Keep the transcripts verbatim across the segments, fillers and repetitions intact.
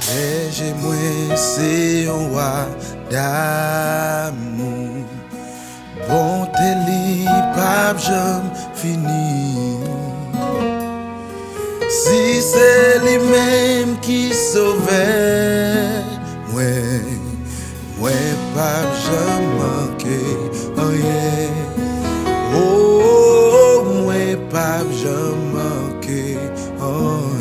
Bèje mwen se yon wa damou. Bonte li p ap janm fini. Si se li menm ki sovè mwen, mwen p ap janm manke anyen. O, mwen p ap janm manke anyen.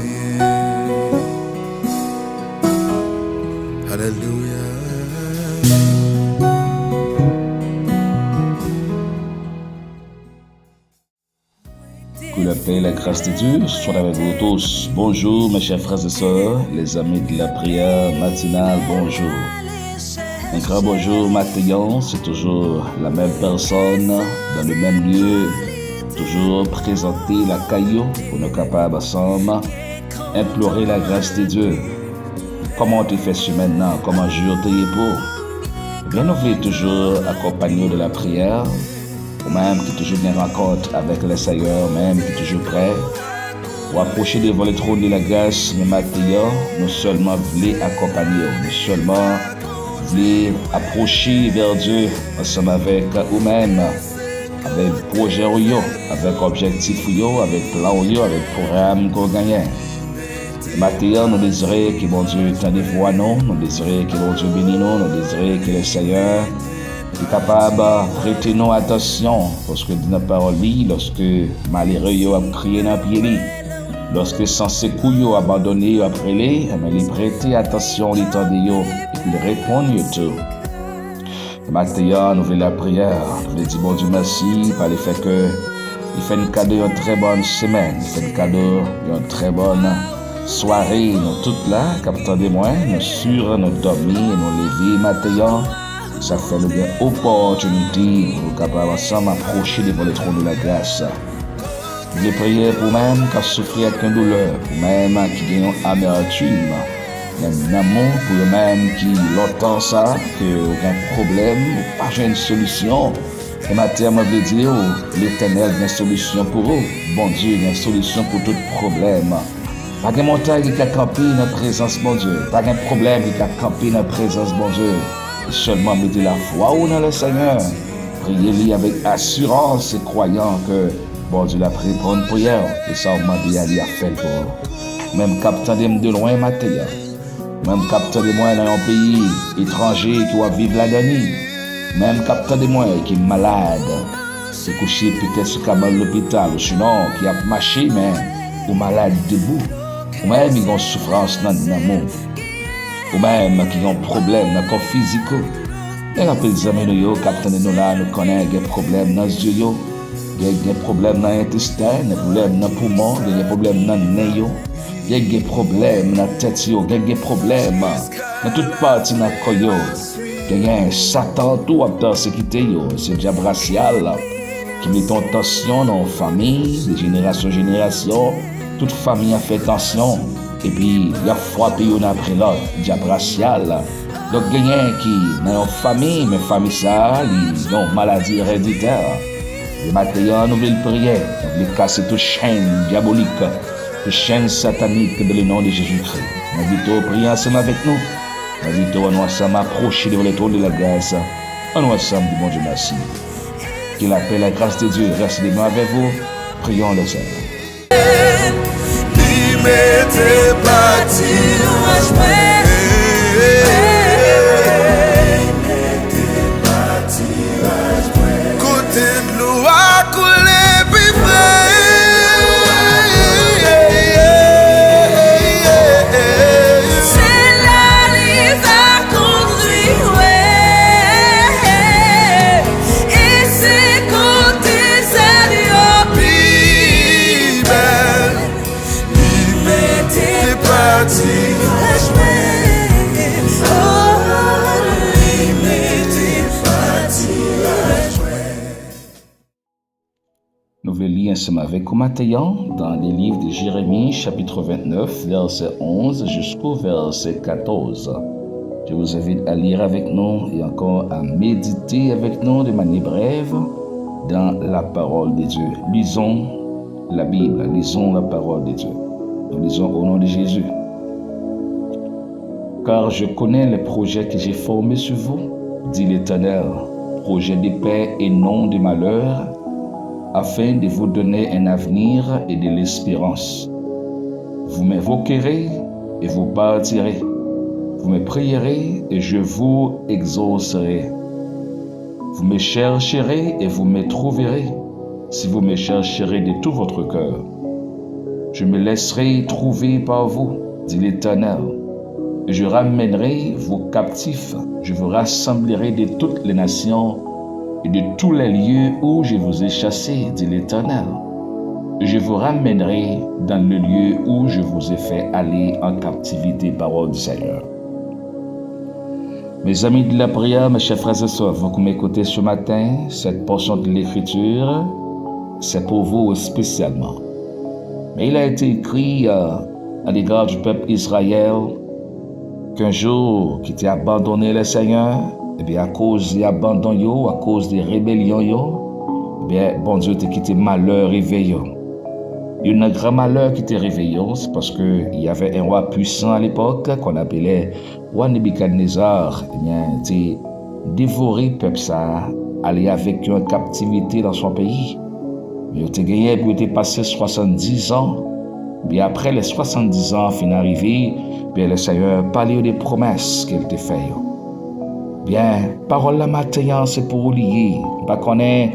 Alelouya. Que la paix et la grâce de Dieu soient avec vous tous. Bonjour, mes chers frères et sœurs, les amis de la prière matinale, bonjour. Un grand bonjour, Mathéon, c'est toujours la même personne, dans le même lieu, toujours présenté lakay ou, pou nou kapab ansanm implorer la grâce de Dieu. Kòman w te fè semèn nan? Kòman jou yo te ye pou ou? Ebyen, nou vle toujou akonpanye w de la priyè. Ou menm ki toujou gen rankont avèk le Seyè, ou menm ki toujou prè pou apwoche devan le trône de la grâce, men maten an, nou sèlman vle akonpanye w. Nou sèlman vle apwoche vè Dye ansanm avèk ou menm, avèk pwojè w yo, avèk objektif w yo, avèk plan w yo, avèk pwogram ke w genyen. Maten an, nou dezire ke Bondye tande vwa nou, nou dezire ke Bondye beni nou, nou dezire ke le Seyè li kapab prete nou atansyon, paske li di nan pawòl li, lòske malere yo ap kriye nan pye li, lòske san sekou yo abandone, yo ap rele, ebyen, li prete atansyon, li tande yo, epi li reponn yo tou. Maten an, nou vle lapriyè, nou vle di Bondye mèsi, pa lefètke li fè n kado yon trè bòn semèn, li fè n kado yon trè bòn sware. Nou tout la, k ap tande mwen, nou si nou dòmi e nou leve maten an, sa fè nou gen opòtinite pou nou kapab ansanm apwoche devan le trône de la grâce. Vle priye pou menm k ap soufri ak yon doulè, pou menm ki gen yon amètim nan nanm ou, pou yo menm ki lontan sa ke ou gen pwoblèm, ou pa jwenn solisyon. E maten an, mwen vle di w, Letènèl gen solisyon pou ou. Bondye gen solisyon pou tout pwoblèm. Pa gen montay ki ka kanpe nan prezans Bondye. Pa gen pwoblèm ki ka kanpe nan prezans Bondye. Sèlman mete lafwa w nan le Seyè. Priye li avèk asirans e kwayan ke Bondye l ap reponn priyè w, e sa w mande a, li ap fè l pou ou. Ou menm k ap tande m de lwen maten an, ou menm k ap tande mwen nan yon peyi etranje ke w ap viv ladan li, ou menm k ap tande mwen ki malad, ki kouche petèt sou kabann lopital, ou sinon ki ap mache, men ou malad debou, ou menm ki gen yon soufrans nan nanm ou. Ou menm ki gen yon pwoblèm nan kò fizik ou. Gen anpil zanmi nou yo k ap tande nou la, nou konnen gen pwoblèm nan zye yo, gen, gen pwoblèm nan entesten, gen pwoblèm nan poumon, gen, gen pwoblèm nan nen yo, gen, gen pwoblèm nan tèt yo, gen, gen pwoblèm nan tout pati nan kò yo. Genyen Satan tou ap pèsekite yo, se dyab rasyal ki mete yon tansyon nan yon fanmi, de jenerasyon an jenerasyon, tout fanmi an fè tansyon, epi y ap frape youn apre lòt, dyab rasyal. Donk, genyen ki nan yon fanmi, men fanmi sa a, li yon maladi ereditè. E maten an, nou vle l priye, nou vle kase tout chenn dyabolik, tout chenn satanik, dans le nom de Jésus-Christ. Mwen envite w priye ansanm avèk nou. Mwen envite w, ann nou ansanm apwoche devan le trône de la grâce. Ann nou ansanm di Bondye mèsi. Que la paix, la grâce de Dieu reste de nous avec vous. Prions le Seigneur. Li mete patiraj mwen. Kote dlo a koule pi pre. Se la li va kondwi mwen. E se kote zèl yo pi bèl. Li mete patiraj mwen. Oh, li mete patiraj mwen. Nou vle li ansanm avèk ou maten an dans le livre de Jérémie, chapitre vingt-neuf, verset onze jusqu'au verset quatorze. Je vous invite à lire avec nous et encore à méditer avec nous de manière brève dans la parole de Dieu. Lisons la Bible, lisons la parole de Dieu. Nous lisons au nom de Jésus. Car je connais les projets que j'ai formés sur vous, dit l'Éternel, projets de paix et non de malheur, afin de vous donner un avenir et de l'espérance. Vous m'invoquerez et vous partirez. Vous me prierez et je vous exaucerai. Vous me chercherez et vous me trouverez, si vous me chercherez de tout votre cœur. Je me laisserai trouver par vous, dit l'Éternel, et je ramènerai vos captifs. Je vous rassemblerai de toutes les nations et de tous les lieux où je vous ai chassés, dit l'Éternel. Et je vous ramènerai dans le lieu où je vous ai fait aller en captivité, parole du Seigneur. Mes amis de la prière, mes chers frères et sœurs, vous qui m'écoutez ce matin, cette portion de l'Écriture, c'est pour vous spécialement. Mais il a été écrit euh, à l'égard du peuple Israël qu'un jour, qui était abandonné le Seigneur, et bien à cause de l'abandon, à cause de rébellion, et bien Bon Dieu te quitté malheur réveillé. Il y a un grand malheur qui était réveillé, c'est parce qu'il y avait un roi puissant à l'époque qu'on appelait Wa Nebikadnezar, ebyen, te devore pèp sa a, ale avèk yo an kaptivite nan son peyi. Men yo te genyen pou yo te pase swasanndizan. Epi apre lè swasanndizan an fin arive, byen, Lesenyè pale yo de pwomès ke l te fè yo. Byen, pawòl la maten an, se pou ou li ye. M pa konnen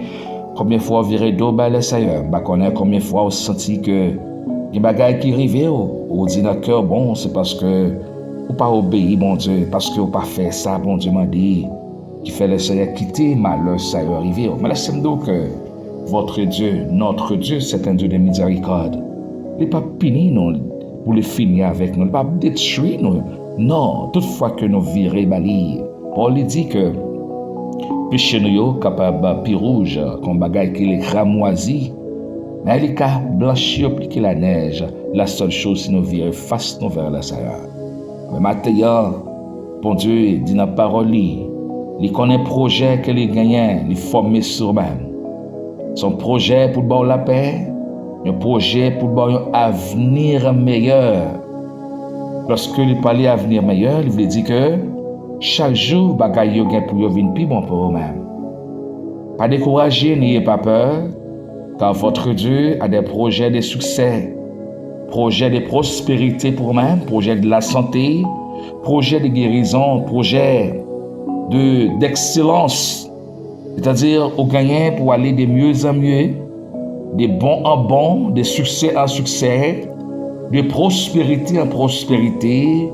konbyen fwa w vire do bay Lesenyè. M pa konnen konbyen fwa w santi ke gen bagay ki rive w, ou di nan kè w, bon, se paske ou pa obeyi Bondye, paske ou pa fè sa Bondye mande, ki fè Lesenyè kite malè sa yo rive w. Men lèse m di w ke votre Dieu, notre Dieu, c'est un Dieu de miséricorde. Li p ap pini nou pou li fini avèk nou, li p ap detwi nou. Non, tout fwa ke nou vire ba li, Pòl li di ke peche nou yo kapab pi wouj kon bagay ki lekramwazi, men li ka blanchi yo pli ke lanèj, la sèl choz si nou vire fas nou vè Lesenyè. Men maten an, Bondye di nan pawòl li, li konnen pwojè ke li genyen, li fòme sou ou menm. Se yon pwojè pou l ba w lapè, yon pwojè pou l ba w yon avni meyè. Lòske li pale avni meyè, li vle di ke chak jou bagay yo gen pou yo vin pi bon pou ou menm. Pa dekouraje, n'ayez pas peur, car votre Dieu a des projets de succès, projets de prospérité pour vous-même, projets de la santé, projets de guérison, projets de, d'excellence. C'est-à-dire, ou genyen pou ale de mieux en mieux, de bon en bon, de succès en succès, de prospérité en prospérité,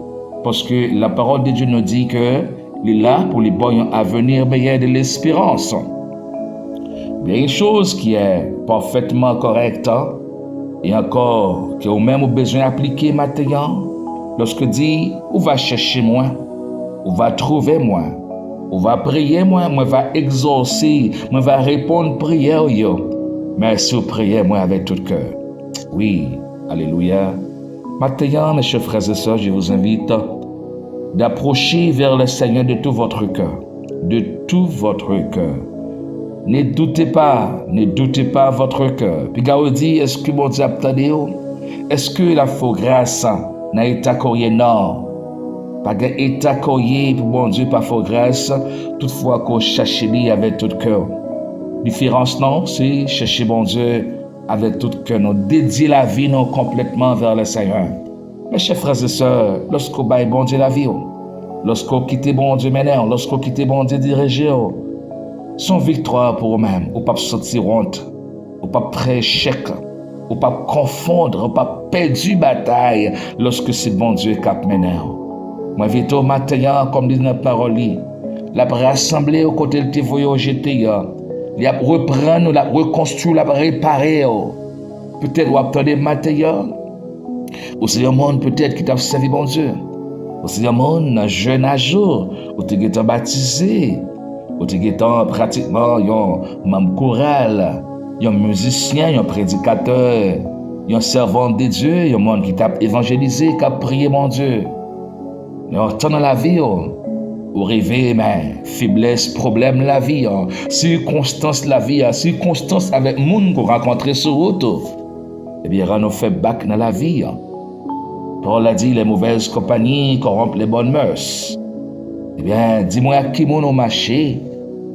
paske la parole de Dieu nous dit que li la pou li ba w yon avenir meyè, de l'espérance. Bien, une chose qui est parfaitement correcte, e ankò ke ou menm ou bezwen aplike maten an, lòske di, ou va chèche mwen, ou va twouve mwen, ou va priye mwen, mwen va egzose, mwen va reponn priyè w yo. Men si w priye mwen avèk tout kè. Wi, alelouya. Maten an, mes chers frères et sœurs, je vous invite d'approcher vers le Seigneur de tout votre cœur. De tout votre cœur. Ne doutez pas, ne doutez pas votre cœur. Piga ou di, èske Bondye ap tande w? Èske l ap fè w gras nan eta ke w ye? Non. Pa gen eta ke w ye pou Bondye pa fè w gras, toutfwa ke w chache li avèk tout kè w. Diferans nou, se chache Bondye avèk tout kè nou, dedye lavi nou konplètman vè Lesenyè. Mes chers frères et sœurs, lòske w bay Bondye lavi w, lòske w kite Bondye mennen w, lòske w kite Bondye dirije w, se yon viktwa pou ou menm. Ou p ap santi wont, ou p ap fè echèk, ou p ap konfonn, ou p ap pèdi batay lòske se Bondye k ap mennen w. Mwen envite w maten an, kòm li di nan pawòl li, l ap rasanble w kote l te voye w jete a. Li ap reprann ou, l ap rekonstwi w, l ap repare w. Petèt w ap tande maten an, ou se yon moun petèt ki t ap sèvi Bondye. Ou se yon moun nan jèn aj ou, ou te gentan batize. Ou te gentan pratikman yon manm koral, yon mizisyen, yon predikatè, yon sèvant de Dye, yon moun ki t ap evanjelize, k ap priye Bondye. Men yon tan nan lavi w, ou rive, men feblès, pwoblèm lavi an, sikonstans lavi an, sikonstans avèk moun ke w rankontre sou wout ou, ebyen, rann ou fè bak nan lavi an. Pawòl la di, les mauvaises compagnies corrompent les bonnes mœurs. Ebyen, di mwen ak ki moun ou mache,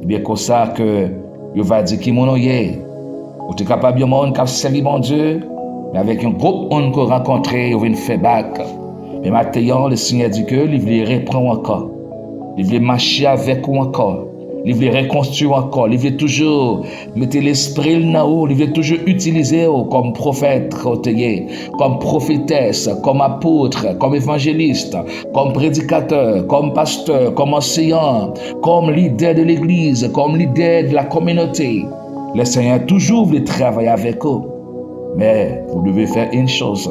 ebyen, konsa ke yo va di ki moun ou ye. Ou te kapab yon moun k ap sèvi Bondye, men avèk yon gwoup moun ke w rankontre, yo vin fè bak. Men maten an, Lesenyè di ke li vle reprann w ankò. Li vle mache avèk ou ankò. Li vle rekonstwi w ankò. Li vle toujou mete lespri l nan ou. Li vle toujou itilize w kòm pwofèt ke w te ye, kòm pwofetès, kòm apot, kòm evanjelis, kòm predikatè, kòm pastè, kòm anseyan, kòm lidè de legliz, kòm lidè de la kominote. Lesenyè toujou vle travay avèk ou. Men, vous devez faire une chose.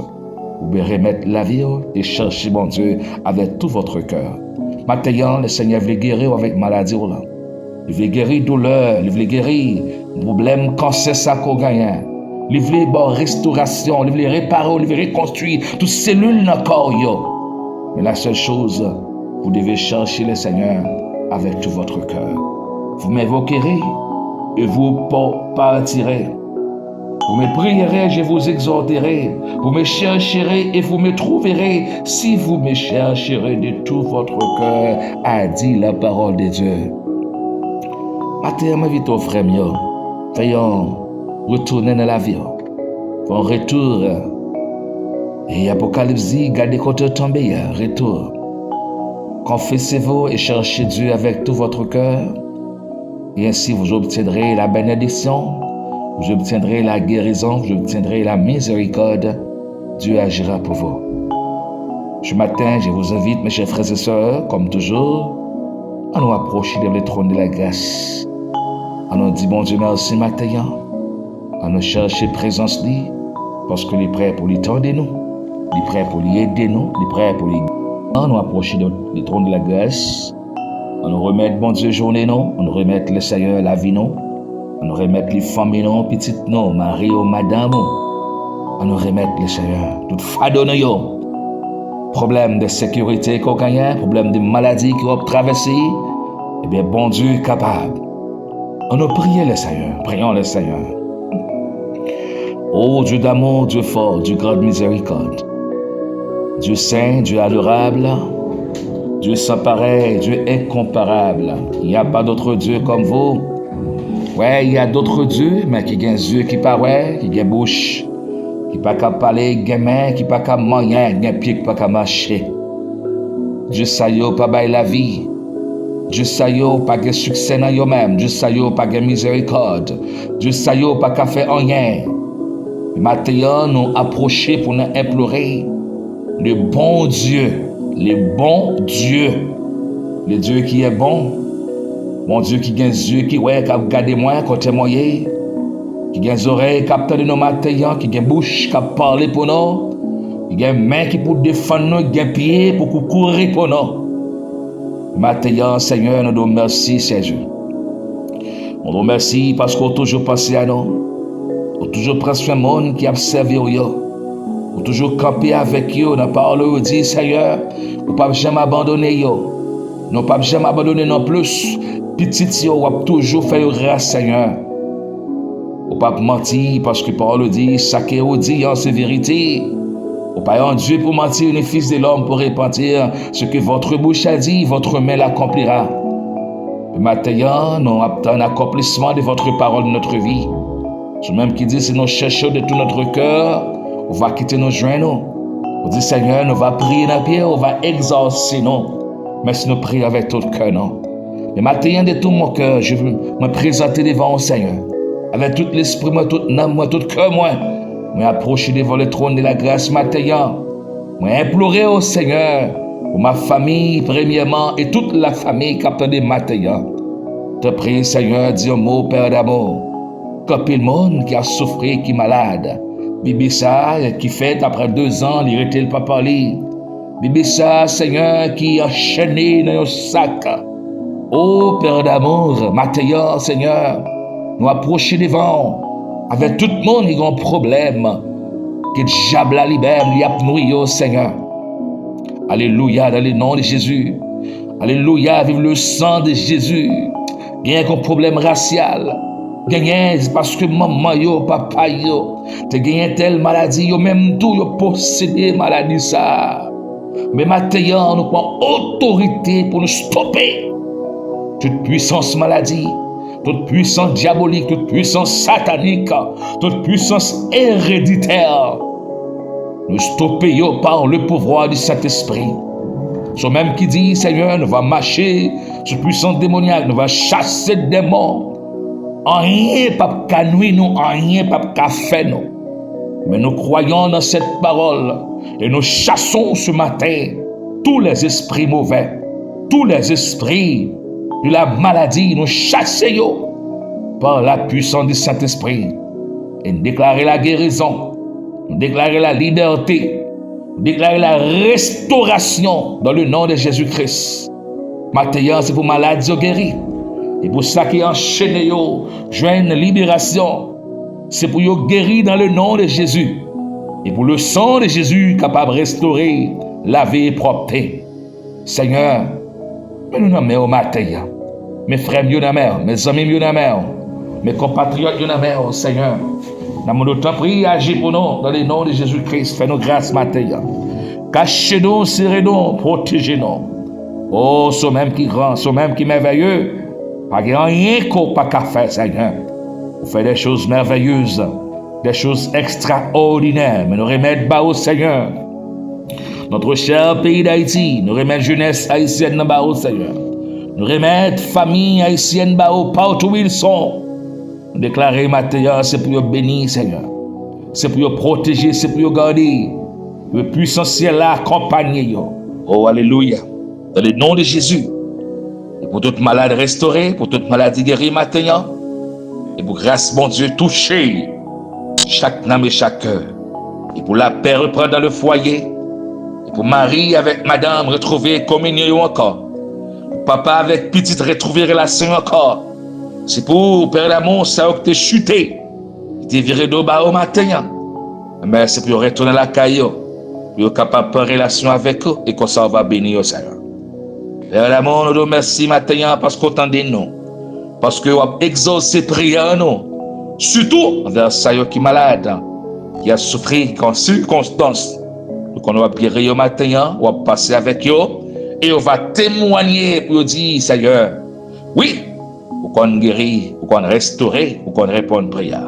Ou dwe remèt lavi w e chèche Bondye avèk tout votre cœur. Maten an, Lesenyè vle geri w avèk maladi w lan. Li vle geri doulè, li vle geri pwoblèm kansè sa ke w genyen. Li vle ba w restorasyon, li vle repare w, li vle rekonstwi tout selil nan kò w yo. Men la seule chose, vous devez chercher le Seigneur avec tout votre cœur. Vous m'invoquerez et vous pa-, partirez. Vous me prierez, je vous exhorterai. Vous me chercherez et vous me trouverez, si vous me chercherez de tout votre cœur, a dit la parole de Dieu. Maten an, mwen envite w, frè m yo, fè yon retounen nan lavi w. Fè yon retou. E Apokalips di, gade kote w tonbe a, retou. Confessez-vous et cherchez Dieu avec tout votre cœur. Et ainsi vous obtiendrez la bénédiction, vous obtiendrez la guérison, vous obtiendrez la miséricorde. Dieu agira pour vous. Ce matin, je vous invite, mes chers frères et sœurs, comme toujours, à nous approcher de le trône de la grâce. Ann nou di Bondye mèsi maten an. Ann nou chèche prezans li, paske li prè pou li tande nou. Li prè pou li ede nou. Li prè pou li. Ann nou apwoche de, de tròn de la gras. Ann nou remèt Bondye jounen nou. Ann nou remèt Lesenyè lavi nou. Ann nou remèt li fanmi nou, pitit nou, mari ou, madanm ou. Ann nou remèt Lesenyè tout fado nou yo. Pwoblèm de sekirite ke w genyen, pwoblèm de maladi ke w ap travèse, ebyen, Bondye kapab. Ann nou priye Lesenyè, prions le Seigneur. Ô Dieu d'amour, Dieu fort, Dieu grande miséricorde, Dieu saint, Dieu adorable, Dieu sans pareil, Dieu incomparable. Il n'y a pas d'autre Dieu comme vous. Ouais, il y a d'autres dieux, men ki gen zye ki pa wè, ki gen bouch ki pa ka pale, gen men ki pa ka manyen, gen pye ki pa ka mache. Dye sa yo pa bay lavi. Dye sa yo pa gen siksè nan yo menm. Dye sa yo pa gen mizerikòd. Dye sa yo pa ka fè anyen. Maten an, nou apwoche pou nou enplore le bon Dieu, le bon Dieu, le Dieu qui est bon, Bondye ki gen zye ki wè, k ap gade mwen kote mwen ye, ki gen zòrèy k ap tande nou maten an, ki gen bouch k ap pale pou nou, ki gen men ki pou defann nou, ki gen pye pou kouri pou nou. Maten an, Senyè, nou di w mèsi, Senyè. Nou di w mèsi paske w toujou panse a nou. Ou toujou pran swen moun ki ap sèvi w yo. Ou toujou kanpe avèk yo nan pawòl ou yo di, Senyè, ou p ap janm abandone yo. Nou p ap janm abandone non plis. Pitit yo, w ap toujou fè yo gras, Senyè. Ou p ap manti, paske pawòl ou di, sa ke ou di an, se verite. Ou pa yon Dye pou manti, ni fis de lòm pou repanti. Ce que votre bouche a dit, votre main l'accomplira. Maten an, nou ap tann akonplisman de votre parole dans notre vie. Sou menm ki di, si nou chèche w de tout notre cœur, ou va kite nou jwenn ou. Ou di, Senyè, nou va priye nan pye, ou va egzòse nou. Men si nou priye avèk tout kè nou. Men maten an, de tout mon cœur, je veux, mwen prezante devan ou, Senyè. Avèk tout lespri mwen, tout nanm mwen, tout kè mwen, mwen apwoche devan le tròn de la gras maten an. Mwen enplore w, Senyè, pou ma fanmi premyèman e tout lafanmi k ap tande maten an. Tanpri, Senyè, di yon mo, Pè damou. Gen anpil moun ki ap soufri, ki malad. Bebe sa a ki fèt apre dezan, li rete l papa li. Bebe sa a, Senyè, ki anchène nan yon sak. O Pè damou, maten an, Senyè, nou apwoche devan w avèk tout moun ki gen yon pwoblèm. Ke dyab la li menm, li ap nwi yo, Senyè. Alelouya, dans le nom de Jésus. Alelouya, vive le sang de Jésus. Gen yon pwoblèm rasyal. genyen, se paske manman yo, papa yo te genyen tèl maladi, yo menm tou yo posede maladi sa a. Men maten an, nou pran otorite pou nou stope tout pwisans maladi, tout pwisans dyabolik, tout pwisans satanik, tout pwisans ereditè. Nou stope yo par le pouvoir du Saint-Esprit. Se ou menm ki di, Senyè, nou va mache sou pwisans demonyak, nou va chase demon. Anyen p ap ka nwi nou, anyen p ap ka fè nou. Men nou croyons dans cette parole et nous chassons ce matin tous les esprits mauvais, tous les esprits de la maladie, nou chase yo par la puissance du Saint-Esprit. E n deklare la gerizon, nou deklare la libète, nou deklare la restorasyon dans le nom de Jésus-Christ. Maten an, se pou malad yo geri. E pou sa ki anchene yo, jwenn liberasyon. Se pou yo geri dans le nom de Jésus. E pou le sang de Jésus kapab restore lavi e pwòpte. Senyè, men nou nan men w maten an. Men frè m yo nan men w, men zanmi m yo nan men w, men konpatriyòt yo nan men w, Senyè. N ap mande w, tanpri, aji pou nou, dans le nom de Jésus-Christ, fè nou gras maten an. Kache nou, sere nou, pwoteje nou. O, se ou menm ki gran, se ou menm ki mèvèye. Pa gen anyen ke w pa ka fè, Senyè. Ou fè des choses merveilleuses, des choses extraordinaires. Men nou remèt ba ou, Senyè, notre cher pays d'Haïti, nou remèt jenès ayisyèn nan ba ou, Senyè. Nou remèt fanmi ayisyèn ba ou, partou ils sont. Nou deklare maten an, se pou yo beni, Senyè. Se pou yo pwoteje, se pou yo gade. Pou pwisans syèl la akonpanye yo. O, alelouya. Dans le nom de Jésus. E pou tout malad restore, pou tout maladi geri maten an. E pou gras Bondye touche chak nanm e chak kè. E pou lapè reprann dans le foyer. E pou mari avèk madanm retwouve kominyon yo ankò. Pou papa avèk pitit retwouve relasyon yo ankò. Se pou Pè Damou, sa yo ki te chite, ki te vire do ba ou maten an. Men se pou yo retounen lakay yo, pou yo kapab pran relasyon avèk ou, e konsa ou va beni yo, Senyè. Pè Damou, nou di w mèsi maten an paske w tande nou, paske w ap egzose priyè nou, sitou anvè sa yo ki malad, ki ap soufri, ki an sikonstans. Nou konnen w ap geri yo maten an, w ap pase avèk yo, e yo va temwanye pou yo di, Senyè, wi, ou konn geri, ou konn restore, ou konn reponn priyè.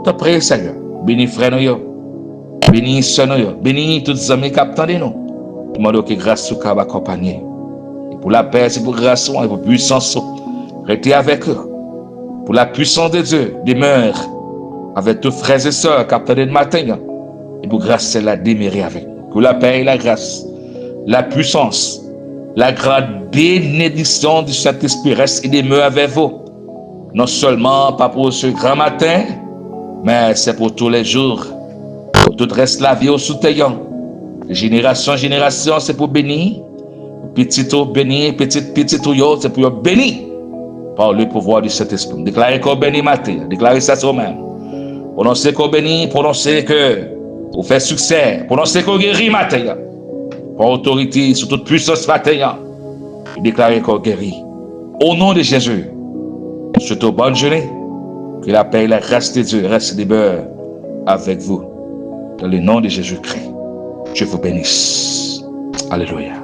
Tanpri, Senyè, beni frè nou yo, beni sè nou yo, beni tout zanmi k ap tande nou. Nou mande w ke gras ou kab akonpanye. E pou lapè, se pou gras ou an, e pou pwisans ou. Rete avèk yo. Pour la puissance de Dieu demeure avec tous frères et sœurs k ap tande n maten an. E pou gras syèl la demere avèk nou. Que la paix et la grâce, la puissance, la grande bénédiction du Saint-Esprit reste et demeure avec vous. Non seulement pas pour ce grand matin, mais c'est pour tous les jours. Pour tout reste la vie au sous. De génération en génération, c'est pour bénir. Pitit ou beni, pitit pitit ou yo, se pou yo beni. Par le pouvoir du Saint-Esprit. M deklare ke w beni maten an. Deklare sa sou ou menm. Pwononse ke w beni, pwononse ke ou fè siksè. Pwononse ke w geri maten an. Pran otorite sou tout pwisans maten an. E deklare ke w geri. Au nom de Jésus, je te souhaite bonne journée. Que la paix et la grâce de Dieu reste et demeure avec vous. Dans le nom de Jésus-Christ, je vous bénisse. Alléluia.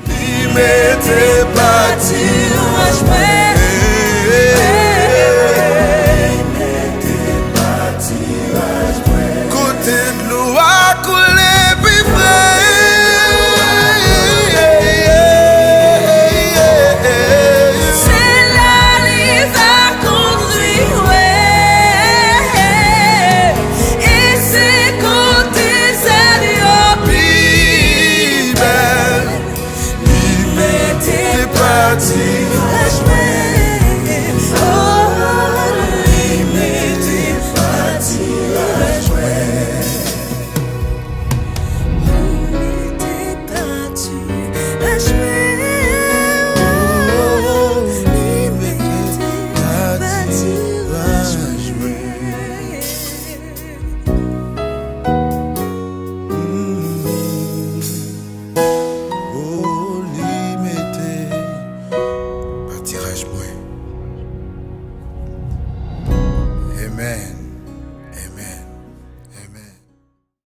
Li mete patiraj mwen